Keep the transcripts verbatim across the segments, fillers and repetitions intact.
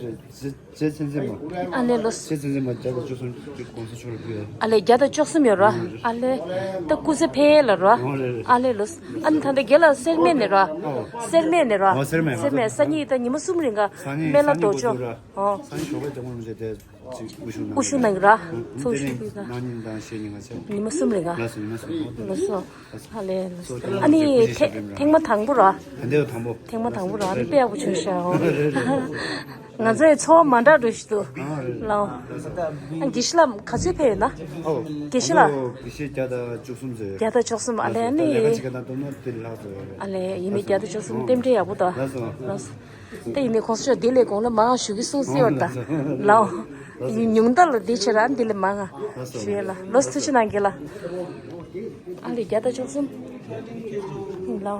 རེད། རྗེ་རྗེ་བཙན་འཛིན་མ། ཨ་ལེ་ལོས། རྗེ་བཙན་འཛིན་མ་བརྒྱ་དང་བཅུ་གསུམ་གྱི་གོང་ས་མཆོག་ལ་ཕུལ་ཡ། ཨ་ལེ་བརྒྱ་དང་བཅུ་གསུམ་ཡོད་ར། ཨ་ལེ། ད་སྐུ་ཚེ་འཕེལ་ལ་ར། ཨོ་རེད་རེད། ཨ་ལེ་ལོས། ཨ་ནི་ད་ལྟ་རྒན་ལགས་སེར་སྨད་ནས་ར། ཨོ། སེར་སྨད་ནས་ར། ཨོ་སེར་སྨད་ང་སེར་སྨད་ཚོ། སང་ཉིན་ད་ཉི་མ་གསུམ་རིང་ག་སང་ཉིན་སྨན་བླ་སང་ཉིན་རྡོ་གཅོག་གུ་ཚུགས་ར། ཨོ། སང་ཉིན་ཞོགས་པ་ལྗང་མོ་རིན་པོ་ཆེ་དེ་ཅིག་དབུ་བཞུགས་གནང་། དབུ་བཞུགས་གནང་གི་ར། ཨ་ཚོགས་ཞུགས་དེ་ནས་ཕུལ་ད། གནངས་ཉིན་དང་གཞེས་ཉིན་ང་ཚོ། ཉི་མ་གསུམ་རིང་ག་ལགས་སོ་ཉི་མ་གསུམ་ལགས་སོ། ཨ་ལེ་ལགས་སོ། ཨ་ནི་ཐེ་ཐེངས་མ་དང་པོ་ར། ད་ལྟའི་དང་པོ། ཐེངས་མ་དང་པོ་ར། ཨ་ནི་དཔེ་ཡག་པོ་བྱུང་ཤག་ཨོ། རེད་རེད་རེད། ང་ཚོའི་ཚོར་བ་མ་འདྲ་འགྲོ་ཞིག་འདུག་ཨ་རེད་རེད། ལའོ། ཨ་དགེ་བཤེས་ལགས་ག་ཚོད་ཕེབས་ཡོད་ན། ཨོ། དགེ་བཤེས་ལགས། ང་ཚོ་དགེ་བཤེས་བརྒྱ་དང་བཅུ་གསུམ་ཙམ་ཡོད། བརྒྱ་དང་བཅུ་གསུམ་ཨ་ལེ། ཨ་ད་ལས་ཀ་ནི་བྱེད་མཁན་དང་བསྡོམས་ན་དེ་ལྷག་ཙམ་ཡོད་རེད། ཨ་ལེ་ཡིན་ནའི་བརྒྱ་དང་བཅུ་གསུམ་རྟེན་འབྲེལ་ཡག་པོ་དང་། ལགས་སོ། ལགས་སོ། ད་ཡིན་ནའི་གོང་ས་མཆོག་འདི་ལས་གོང་ལ་མང་ཞུ་གི་གསུང་སྲིད་བར་ད། ལའོ། ཉུང་མཐའ་ལ་འདི་བྱེད་ར་འདི་ལས་མང་ང་ཞུ་ཡ་ལ་ལོ་ཐུགས་རྗེ་གནང་གི་ལ། ཨ་ལེ་བརྒྱ་དང་བཅུ་གསུམ། ལའོ།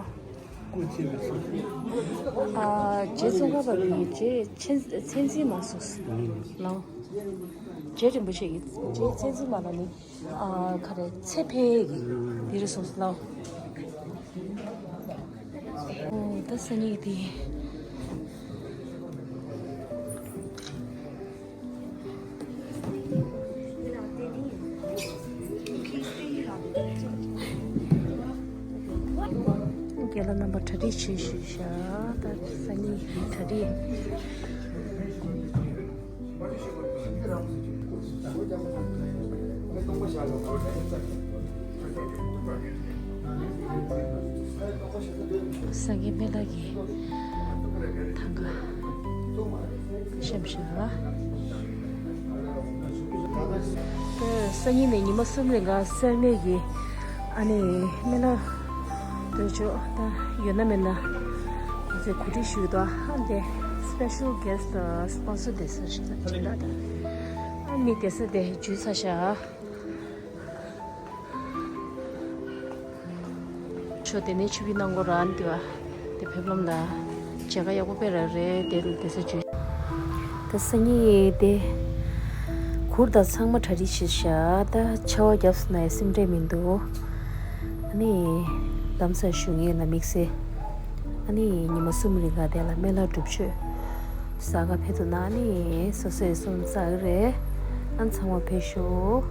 ཨ་རྗེ་ཙོང་ཁ་པ་གི་རྗེ་མཚན་མཚན་འཛིན་མ་སོགས། ལའོ། རྗེ་རིན་པོ་ཆེ་གི་རྗེ་མཚན་འཛིན་མ་ལ་ནི། ཨ་ག་རེ་ཚེ་འཕེལ་གི་འདི་རེད་སོང་ལའོ། ཨོ་ད་སང་ཉིན་དེ། རྒན་ལགས་རྣམ་པ་གྲ་སྒྲིག་བྱེད་ཞུས་ཤག་ད་སང་ཉིན་གྲ་སྒྲིག་སངས་རྒྱས་སྨན་བླ་གི་ཐང་ག་བཤམས་ཤག་ད་སང་ཉིན་ནས་ཉི་མ་གསུམ་རིང་ག་སེར་སྨད་ཀྱི་ཨ་ནི་སྨན་བླ་རྡོ་ཅོག་ད་ཡོད་ན་མེད་ན་ང་ཚོས་གོ་སྒྲིག་ཞུས་འདུག་ཨ་འདི་special guest དང་སྤོན་སར་བསྡད་ས་ཞིག་ད་ཅི་འདྲ་ད་ཨ་མི་བསྡད་ས་དེ་འཇུས་ཚར་ཤག་ཆོ་དེ་ནས་ཆུ་བི་གནང་གོ་ར་འདི་བ་དེ་ཕེབས་ལམ་ལ་མཇལ་ཁ་ཡག་པོ་དཔེ་ར་རེད་དེ་དེ་ས་བརྗོད། ད་སང་ཉིན་དེ་གུར་དང་ཚང་མ་གྲ་སྒྲིག་བྱེད་ཤག་ད་ཆར་པ་བརྒྱབ་སོང་ན་ཡང་སེམས་ཁྲལ་མི་འདུག་ཨ་ནི་ལམ་སང་བཞུགས་ཡས་ལ་དམིགས་བསལ་ཨ་ནི་ཉི་མ་གསུམ་རིང་ག་དེ་ལ་སྨན་བླ་སྒྲུབ་མཆོད་ཟ་ག་ཕེབས་འདུག་ན་ཨ་ནི་སོ་སོས་སོང་ཙང་རེད། ཨ་ཚང་མ་ཕེབས་ཤོག